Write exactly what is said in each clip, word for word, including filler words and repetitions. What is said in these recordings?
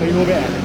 ꯀꯩꯅꯣꯃꯦ?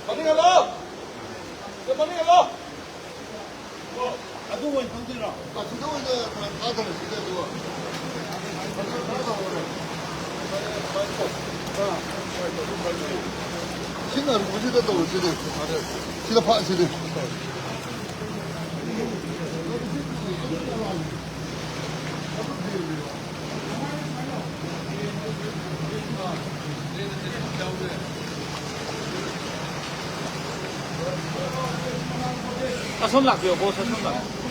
ꯃꯅꯤꯡ ꯍꯜꯂꯣ! ꯁꯤꯗ ꯃꯅꯤꯡ ꯍꯜꯂꯣ! ꯑꯗꯨ ꯑꯣꯏꯅ ꯇꯧꯗꯣꯏꯔꯣ? ꯑꯁꯤꯗ ꯑꯣꯏꯅ ꯊꯥꯗꯔꯁꯤꯗ ꯑꯗꯨꯒ꯫ ꯁꯤꯅ ꯑꯔꯨꯕꯁꯤꯗ ꯇꯧꯔꯁꯤꯅꯦ꯫ ꯁꯤꯗ ꯐꯥꯛꯑꯁꯤꯅꯦ꯫ ꯑꯁꯣꯝ ꯂꯥꯛꯄꯤꯌꯣ, ꯕꯣꯁ, ꯑꯁꯣꯝ ꯂꯥꯛꯄꯤꯌꯣ꯫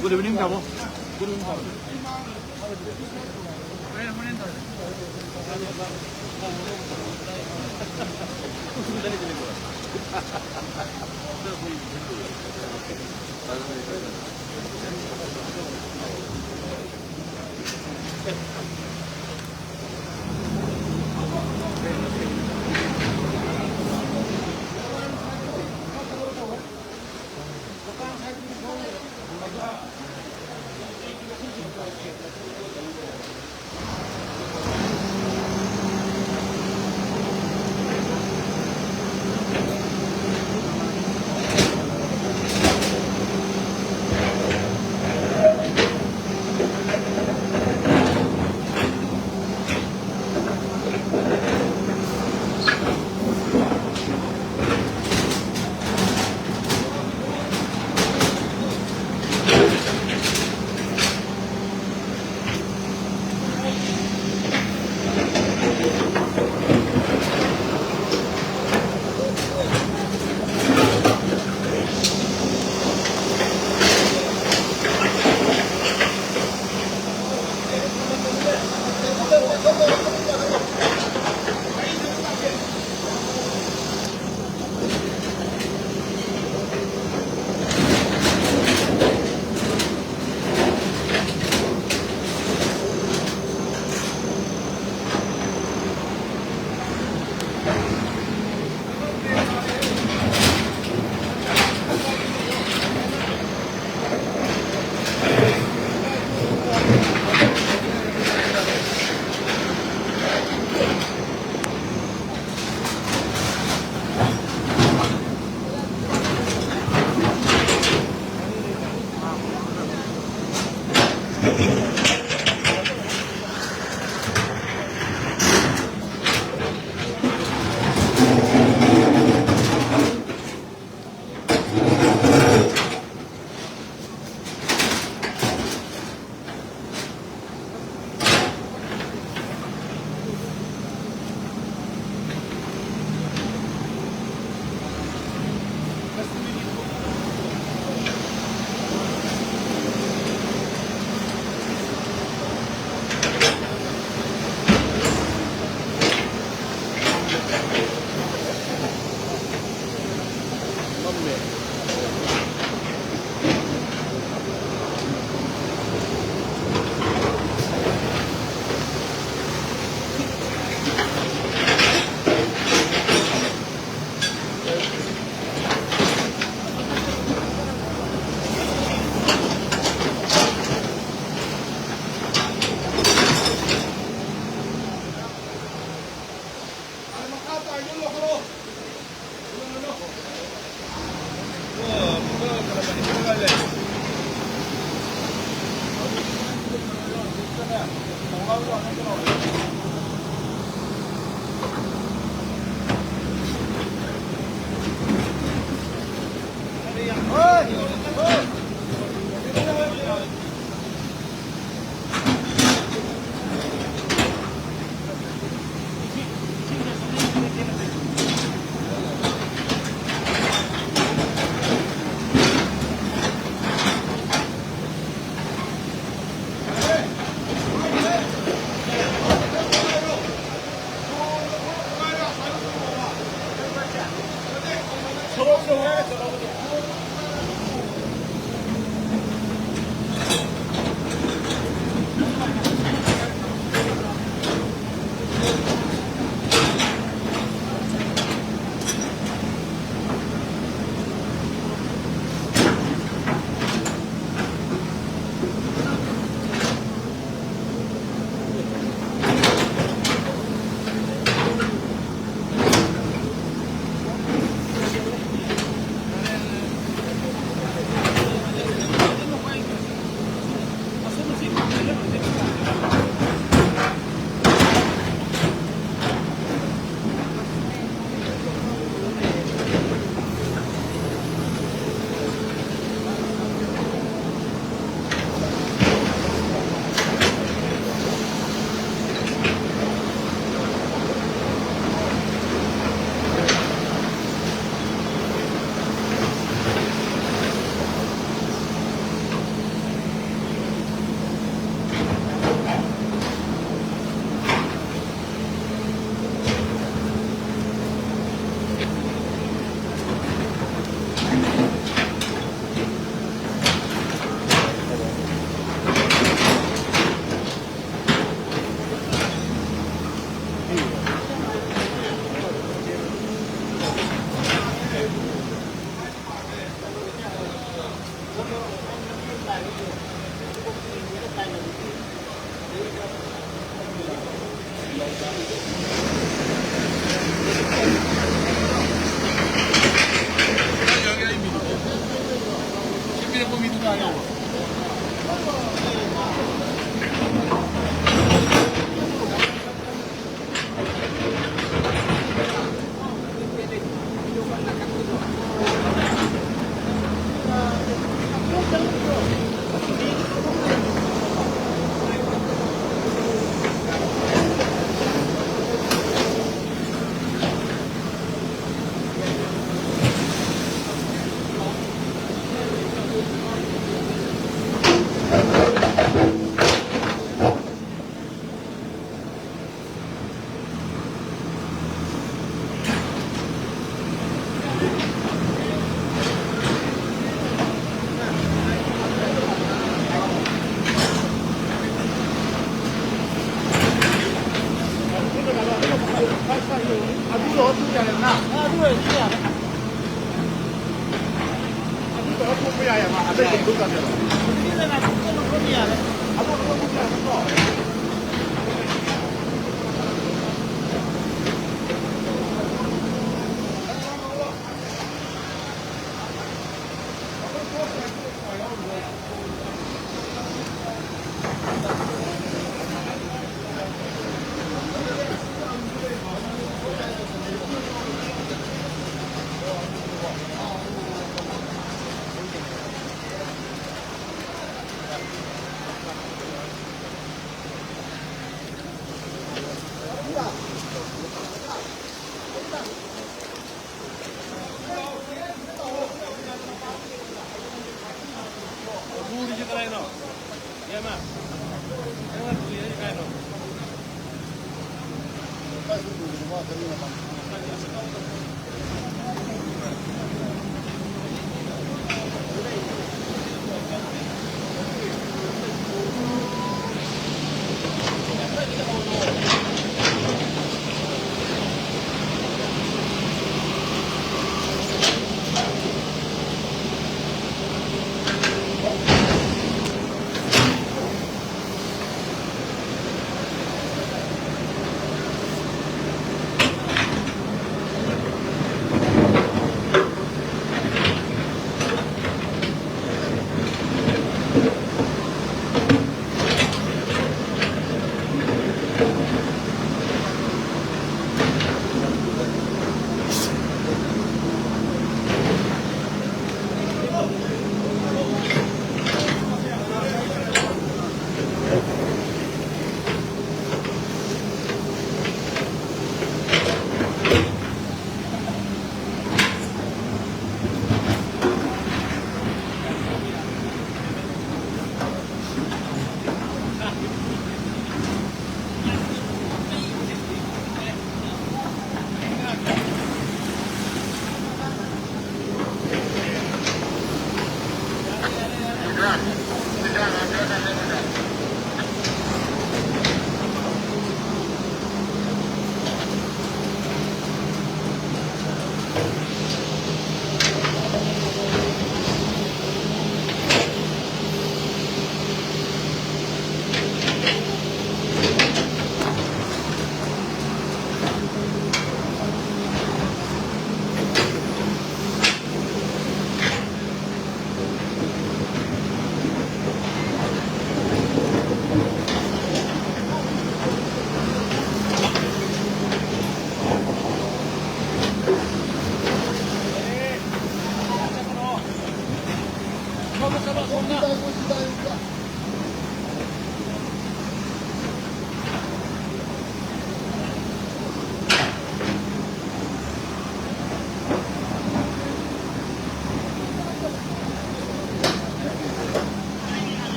Good evening, ꯇꯥꯃꯣ꯫ Good evening, ꯇꯥꯃꯣ꯫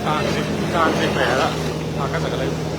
ꯀꯥꯡꯁꯤ, ꯀꯥꯡꯁꯤ ꯀꯩ ꯍꯥꯏꯔ ꯄꯥꯈꯠꯆꯒ ꯂꯩꯕ꯫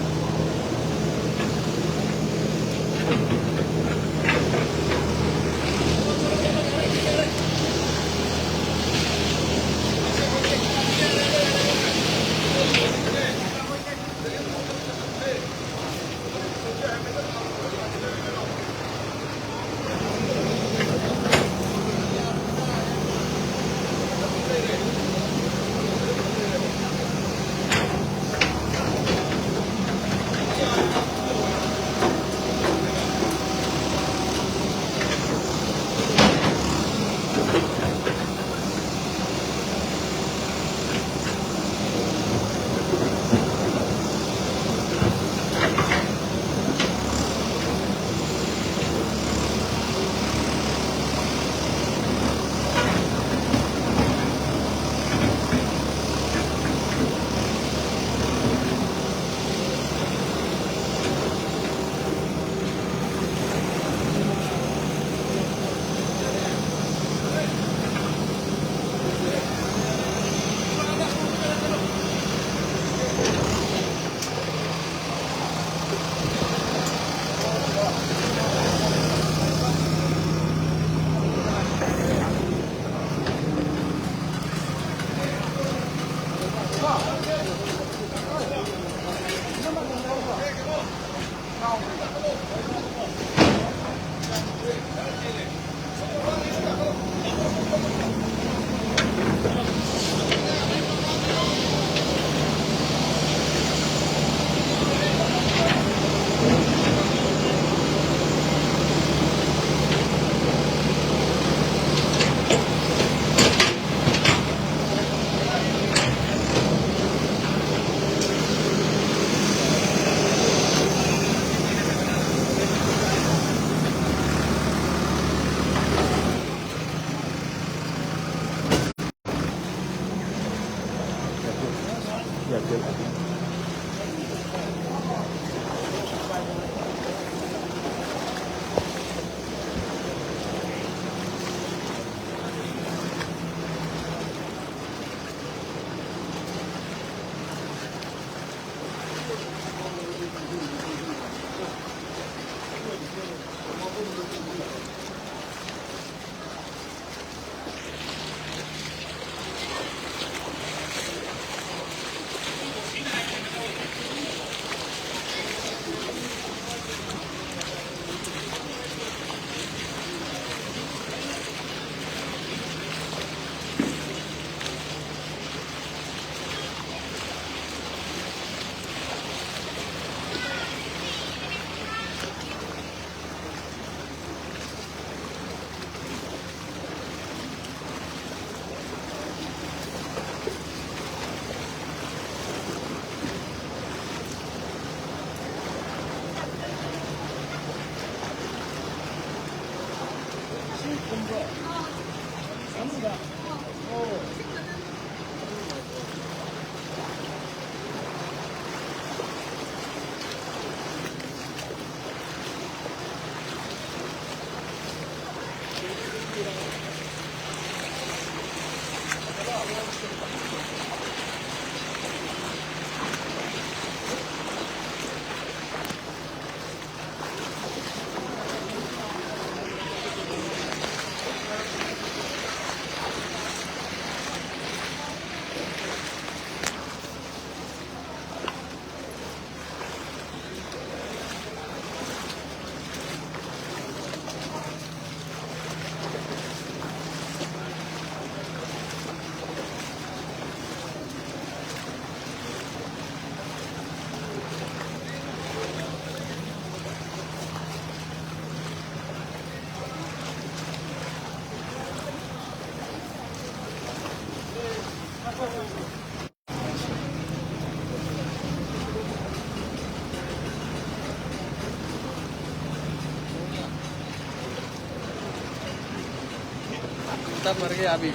कुत्ता मर गया अभी।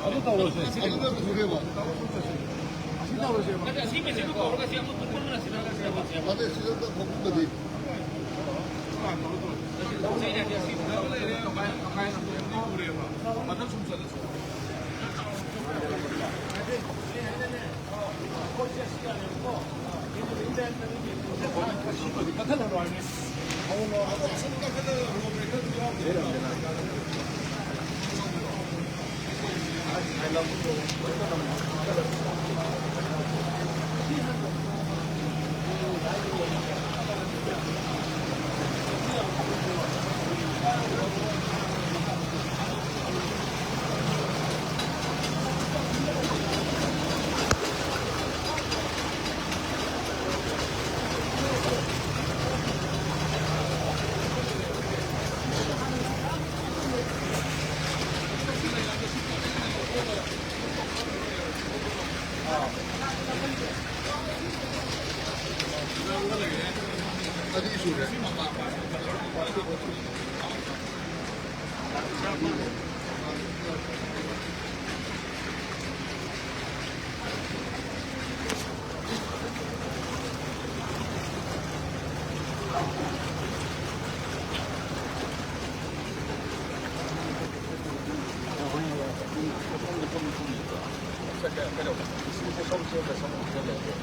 ꯑꯗꯨ ꯇꯧꯔꯁꯦ꯫ ꯑꯗꯨ ꯇꯧꯔꯁꯦ꯫ ꯑꯁꯤ ꯇꯧꯔꯁꯦꯕ꯫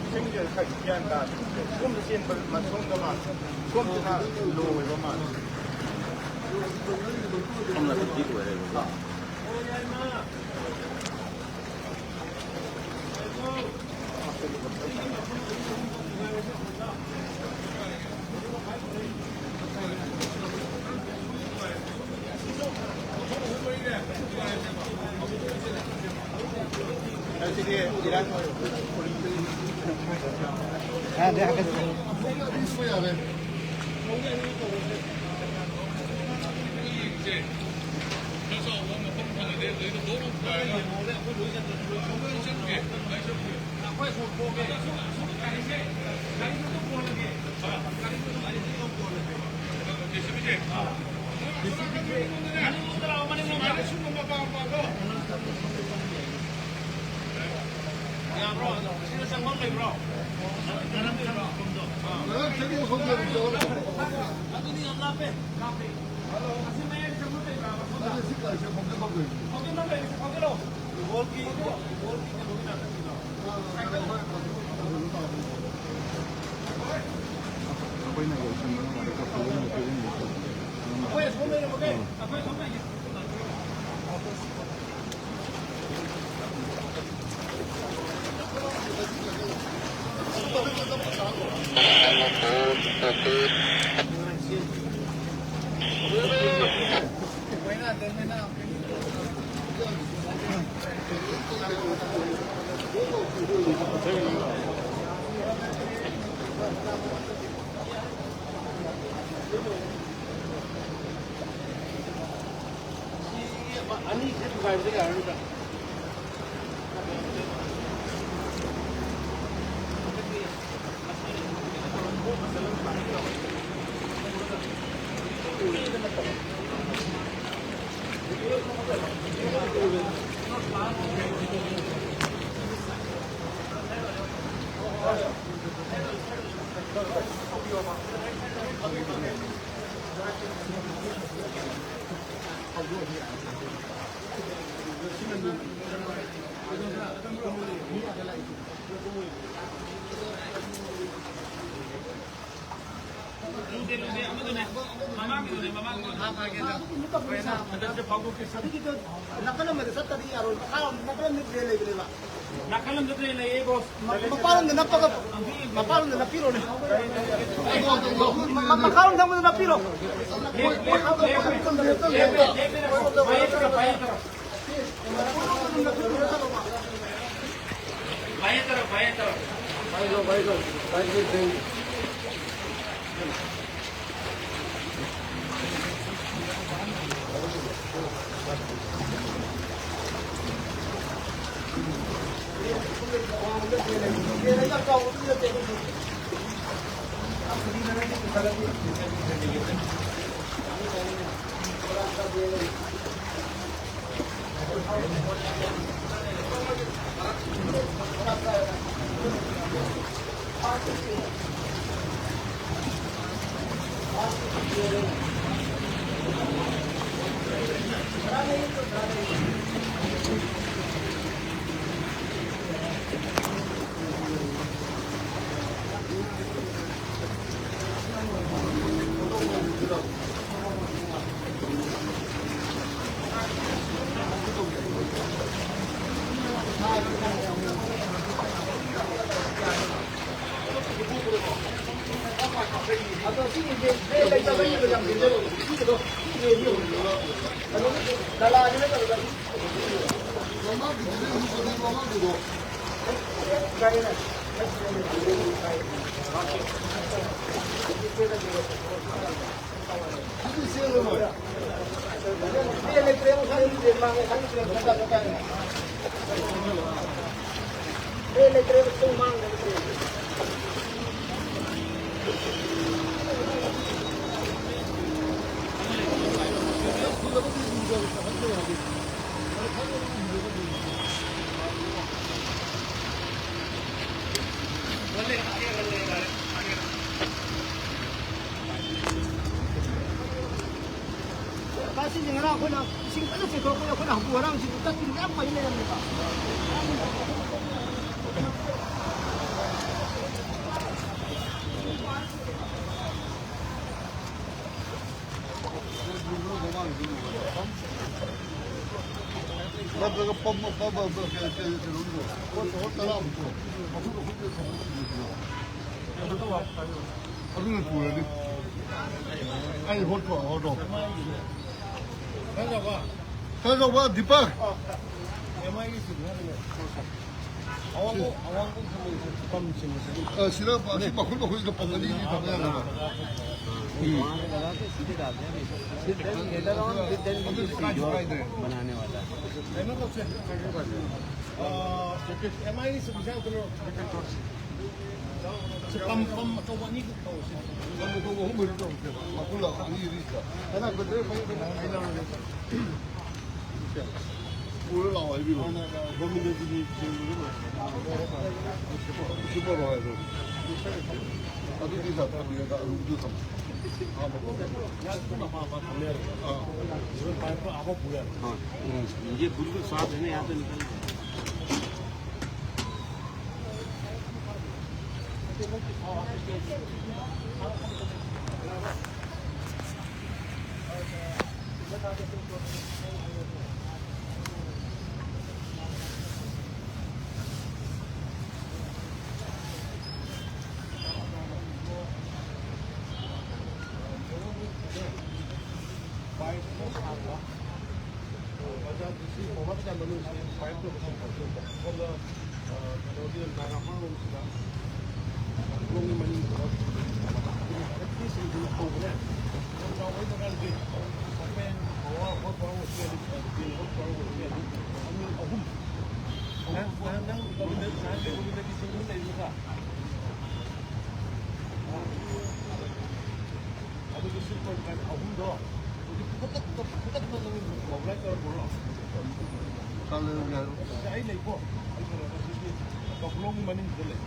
ꯏꯁꯤꯡꯁꯦ ꯈꯔ ꯒ꯭ꯌꯥꯟ ꯇꯥꯗꯦ꯫ ꯁꯣꯝꯗ ꯆꯦꯟꯕ ꯃꯥꯜꯂꯦ, ꯁꯣꯝꯗ ꯃꯥꯜꯂꯦ꯫ ꯁꯣꯝꯁꯤꯅ ꯂꯣ ꯑꯣꯏꯕ ꯃꯥꯜꯂꯦ꯫ ꯁꯣꯝꯅ ꯐꯤꯐꯇꯤ ꯂꯣꯏꯔꯦꯕꯀꯣ꯫ ꯌꯥꯕ꯭ꯔꯣ? ꯁꯤꯗ ꯆꯪꯐꯝ ꯂꯩꯕ꯭ꯔꯣ? ꯑꯗꯨꯗꯤ ꯌꯥꯝ ꯂꯥꯞꯄꯦ꯫ ꯑꯁꯤ ꯃꯌꯥꯏꯗ ꯆꯪꯐꯝ ꯂꯩꯕ꯭ꯔꯥ? ꯐꯥꯎꯖꯤꯟꯐꯝ ꯂꯩꯔꯤꯁꯦ ꯐꯥꯎꯖꯤꯜꯂꯣ꯫ ꯕꯣꯜꯒꯤ, ꯕꯣꯜꯒꯤ ꯀꯩꯅꯣꯒꯤ ꯅꯥꯀꯟꯒꯤꯗꯣ꯫ ꯑꯩꯈꯣꯏꯅ ꯌꯧꯁꯟꯕ ꯉꯝꯃꯗꯤ ꯀꯞꯄ ꯂꯨꯗꯦ, ꯂꯨꯗꯦ, ꯑꯃꯗꯨꯅꯦ꯫ ꯃꯃꯥꯡꯒꯤꯗꯨꯅꯦ, ꯃꯃꯥꯡꯒꯤꯗꯨꯅꯦ꯫ ꯍꯟꯗꯛꯁꯦ ꯐꯥꯎꯗꯣꯛꯀꯦ꯫ ꯑꯗꯨꯒꯤꯗꯣ ꯅꯥꯀꯜ ꯑꯃꯗ ꯆꯠꯇꯗꯤ ꯌꯥꯔꯣꯏ꯫ ꯃꯈꯥꯔꯣꯝ, ꯅꯥꯀꯜ ꯑꯃꯗ drain ꯂꯩꯕꯅꯦꯕ꯫ ꯅꯥꯀꯜ ꯑꯃꯗ drain ꯂꯩꯌꯦ, boss꯫ ꯃ-, ꯃꯄꯥꯟꯂꯣꯝꯗ ꯅꯞꯄꯒ, ꯃꯄꯥꯟꯂꯣꯝꯗ ꯅꯞꯄꯤꯔꯣꯅꯦ꯫ ꯃ-, ꯃꯈꯥꯔꯣꯝ ꯊꯪꯕꯗ ꯅꯞꯄꯤꯔꯣ꯫ ꯂꯦꯞꯄꯦ, ꯂꯦꯞꯄꯦ, ꯂꯦꯞꯄꯦ, ꯂꯦꯞꯄꯦ꯫ ꯃꯌꯦꯛ ꯇꯧꯔꯣ, ꯃꯌꯦꯛ ꯇꯧꯔꯣ꯫ ꯃꯌꯦꯛ ꯇꯧꯔꯣ, ꯃꯌꯦꯛ ꯇꯧꯔꯣ꯫ ꯑꯗꯣ ꯁꯤꯒꯤꯁꯦ ꯗ꯭ꯔꯦꯟ ꯂꯩꯇꯕꯩꯅꯦꯕ ꯌꯥꯝ ꯗꯦꯟꯖꯔ ꯑꯣꯏꯔꯤꯁꯦ꯫ ꯁꯤꯒꯤꯗꯣ ꯁꯤ ꯗ꯭ꯔꯦꯟꯗꯤ ꯑꯣꯏꯔꯤꯕ꯫ ꯀꯩꯅꯣ ꯅꯂꯥꯗꯤ ꯅꯠꯇꯕ꯫ ꯁꯤꯁꯦ ꯉꯔꯥꯡ ꯑꯩꯈꯣꯏꯅ ꯏꯁꯤꯡ ꯀꯟꯅ ꯆꯤꯡꯊꯣꯔꯛꯄꯗ ꯑꯩꯈꯣꯏꯅ ꯍꯪꯒꯣꯏ ꯉꯔꯥꯡ ꯁꯤꯗꯤ ꯇꯠꯈꯤꯗꯅ ꯌꯥꯝ ꯐꯩ ꯂꯩꯔꯝꯃꯦꯕ꯫ ꯅꯠꯇ꯭ꯔꯒ ꯄꯝ-, ꯄꯝ-, ꯄꯝ-, ꯀꯩ-, ꯀꯩ-, ꯀꯩꯅꯣꯗꯣ, ꯍꯣꯜ ꯇꯔꯥꯃꯨꯛꯇꯣ, ꯃꯈꯨꯟ ꯃꯈꯨꯟꯗ ꯊꯝꯃꯒ ꯑꯗꯨꯅ ꯄꯨꯔꯅꯤ꯫ ꯑꯩ ꯍꯣꯜ ꯇꯧꯔꯛꯑꯣꯗꯣ꯫ ꯈꯔ ꯆꯥꯎꯕ, ꯗꯤꯄꯛ꯫ ꯑ, ꯁꯤꯗ ꯑꯁꯤ ꯃꯈꯨꯟ ꯃꯈꯨꯟꯁꯤꯗ ꯄꯝ ꯑꯅꯤꯗꯤ ꯊꯝꯕ ꯌꯥꯅꯕ꯫ ꯎꯝ꯫ Then later on, then we will see your बनाने वाला है। ꯀꯩꯅꯣ ꯇꯧꯁꯦ꯫ ꯑ, ꯑꯦꯝ ꯑꯥꯏ ꯁꯨꯕꯤꯁꯦ ꯑꯝꯇ ꯂꯧꯔꯣ꯫ ꯁꯤ ꯄꯝ, ꯄꯝ ꯑꯆꯧꯕ ꯑꯅꯤꯈꯛ ꯇꯧꯁꯦ꯫ ꯄꯝ ꯑꯆꯧꯕ ꯑꯍꯨꯝ ꯃꯔꯤ ꯇꯧꯁꯦꯕ꯫ ꯃꯈꯨꯟ ꯂꯥꯎꯕ ꯑꯅꯤꯗꯤ꯫ ꯄꯨꯔ ꯂꯥꯛꯑꯣ ꯍꯥꯏꯕꯤꯔꯣ꯫ ꯒꯣꯕꯤꯟꯗꯖꯤꯒꯤ ꯁꯤꯄꯔ ꯍꯣꯏ ꯑꯗꯨ꯫ ꯑꯗꯨꯗꯤ ꯁꯥꯔ ꯊꯝꯕꯤꯔꯒ ꯑꯗꯨ ꯊꯝꯃꯣ꯫ ꯌꯥꯝ ꯊꯨꯅ ꯄꯥ-, ꯄꯥ-, ꯊꯝꯃꯦ ꯍꯥꯏꯔꯒ꯫ ꯑꯥ꯫ ꯏꯚꯟ ꯄꯥꯏꯞꯇꯣ ꯑꯥꯐꯥꯎ ꯄꯨ ꯌꯥꯔꯦ꯫ हाँ, ये बिल्कुल साफ है ना, यहाँ से निकल जाए। ꯕꯖꯥꯔꯗ ꯁꯤ ꯄꯣꯔꯣꯝꯄꯥꯠ ꯕꯖꯥꯔ ꯃꯅꯨꯡꯁꯤ ꯐꯥꯏꯚ ꯇꯧꯕꯁꯤ ꯁꯣꯝꯗ, ꯑ, ꯀꯩꯅꯣꯒꯤ ꯅꯥꯒꯥ ꯐꯥꯝ ꯂꯣꯝꯁꯤꯗ, ꯂꯣꯝꯒꯤ ꯃꯅꯤꯡꯗꯨꯗ ꯐꯦꯛꯇ꯭ꯔꯤꯁꯤꯡꯁꯤ ꯍꯧꯕꯅꯦ꯫ ꯌꯥꯝ ꯆꯥꯎꯕꯒꯤ ꯗꯔꯀꯥꯔ ꯂꯩꯇꯦ꯫ ꯑꯣꯄꯦꯟ ꯄꯥꯋꯔ, ꯍꯣꯔꯁ ꯄꯥꯋꯔ ꯑꯣꯏꯔꯁꯨ ꯌꯥꯏ, ꯒ꯭ꯔꯤꯟ ꯍꯣꯔꯁ ꯄꯥꯋꯔ ꯑꯣꯏꯔꯁꯨ ꯌꯥꯏ꯫ ꯑꯅꯤ, ꯑꯍꯨꯝ꯫ ꯅꯍꯥꯟ, ꯅꯍꯥꯟ ꯅꯪ ꯒꯣꯕꯤꯟꯗ, ꯅꯍꯥꯟ ꯒꯣꯕꯤꯟꯗꯒꯤ ꯁꯤꯡꯗꯨ ꯂꯩꯔꯤꯕ? ꯑꯗꯨꯒꯤ ꯁꯤꯛꯁ ꯄꯣꯏꯟ ꯐꯥꯏꯚ ꯑꯍꯨꯝꯗꯣ ꯍꯧꯖꯤꯛ ꯈꯨꯗꯛꯇ, ꯈꯨꯗꯛꯇ ꯅꯪ ꯃꯣꯕꯤꯂꯥꯏꯁ ꯇꯧꯔ ꯄꯨꯔꯛꯑꯣ꯫ ꯀꯥꯟꯅꯗꯕꯅꯦ ꯍꯥꯏꯔꯣ꯫ ꯑꯩ ꯂꯩꯀꯣ꯫ ꯑꯩ ꯀꯩꯅꯣꯗ ꯁꯤꯒꯤ ꯕꯐꯂꯣꯡꯒꯤ ꯃꯅꯤꯡꯁꯤꯗ ꯂꯩ꯫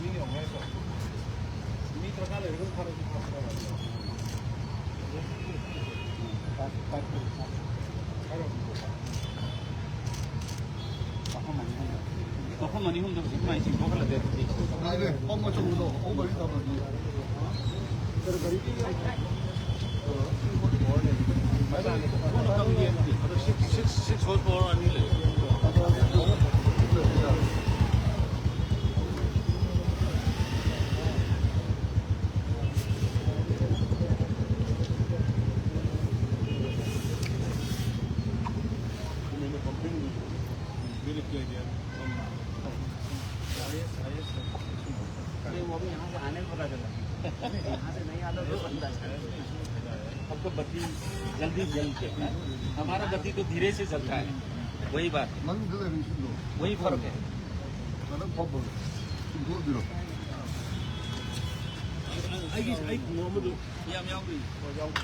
ꯃꯤ ꯌꯥꯝ ꯉꯥꯏꯀꯣ꯫ ꯃꯤ ꯗꯔꯀꯥꯔ ꯂꯩꯔꯒ ꯊꯥꯔꯛꯑꯁꯨ ꯊꯥꯔꯛꯄ ꯌꯥꯏ꯫ ꯍꯥꯏꯔꯣ꯫ ꯃꯐꯝ ꯑꯅꯤ ꯑꯍꯨꯝꯗ ꯍꯧꯖꯤꯛ ꯃꯥꯏ ꯆꯤꯡꯊꯣꯛꯍꯜꯂꯗꯤ ꯑꯗꯨꯗꯤ꯫ ꯉꯥꯏꯈꯣ, ꯄꯝ ꯑꯆꯧꯕꯗꯣ, ꯑꯍꯨꯝ ꯃꯔꯤ ꯊꯝꯃꯗꯤ꯫ ꯑꯗꯣ six, six, six horse power ꯑꯅꯤ ꯂꯩ꯫ नहीं, वो अभी यहाँ से आने में पता चला। यहाँ से नहीं आता तो पता चला। अब तो बत्ती जल्दी जलती है ना, हमारा बत्ती तो धीरे से जलता है, वही बात है, ꯅꯪꯗ ꯂꯩꯔꯤꯁꯤꯡꯗꯣ꯫ वही फर्क है। ꯅꯪ ꯐꯝꯕ ꯆꯤꯡꯊꯣꯛꯑꯗꯤꯔꯣ? ꯑꯩꯒꯤ, ꯑꯩ ꯈꯨꯡꯎꯞ ꯑꯃꯗꯨ ꯌꯥꯝ ꯌꯥꯎꯔꯤ꯫ ꯌꯥꯎꯔꯤ꯫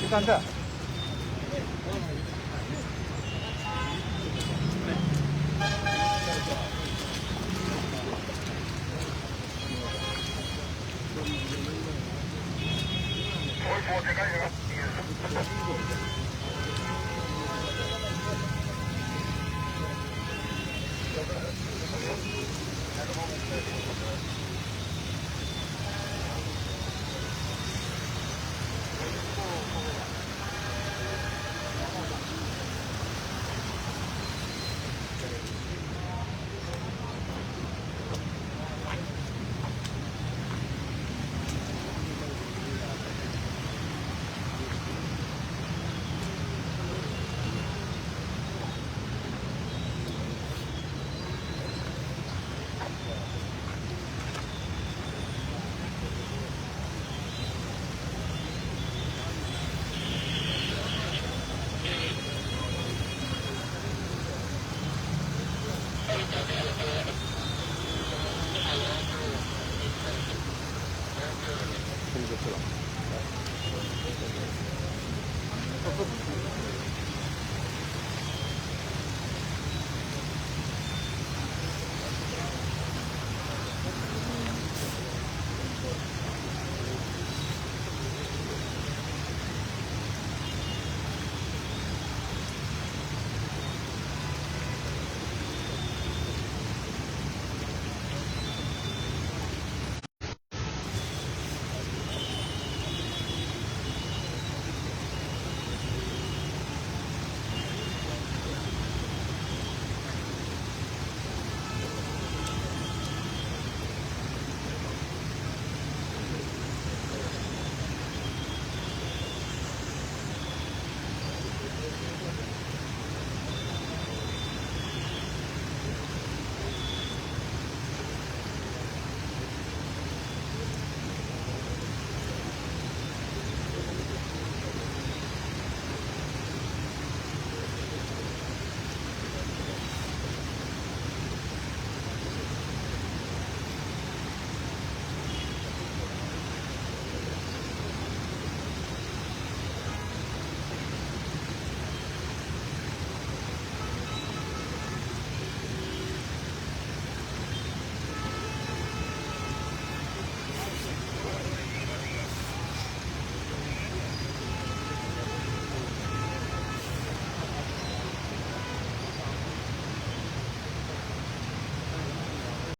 ꯗꯨꯀꯥꯟꯗ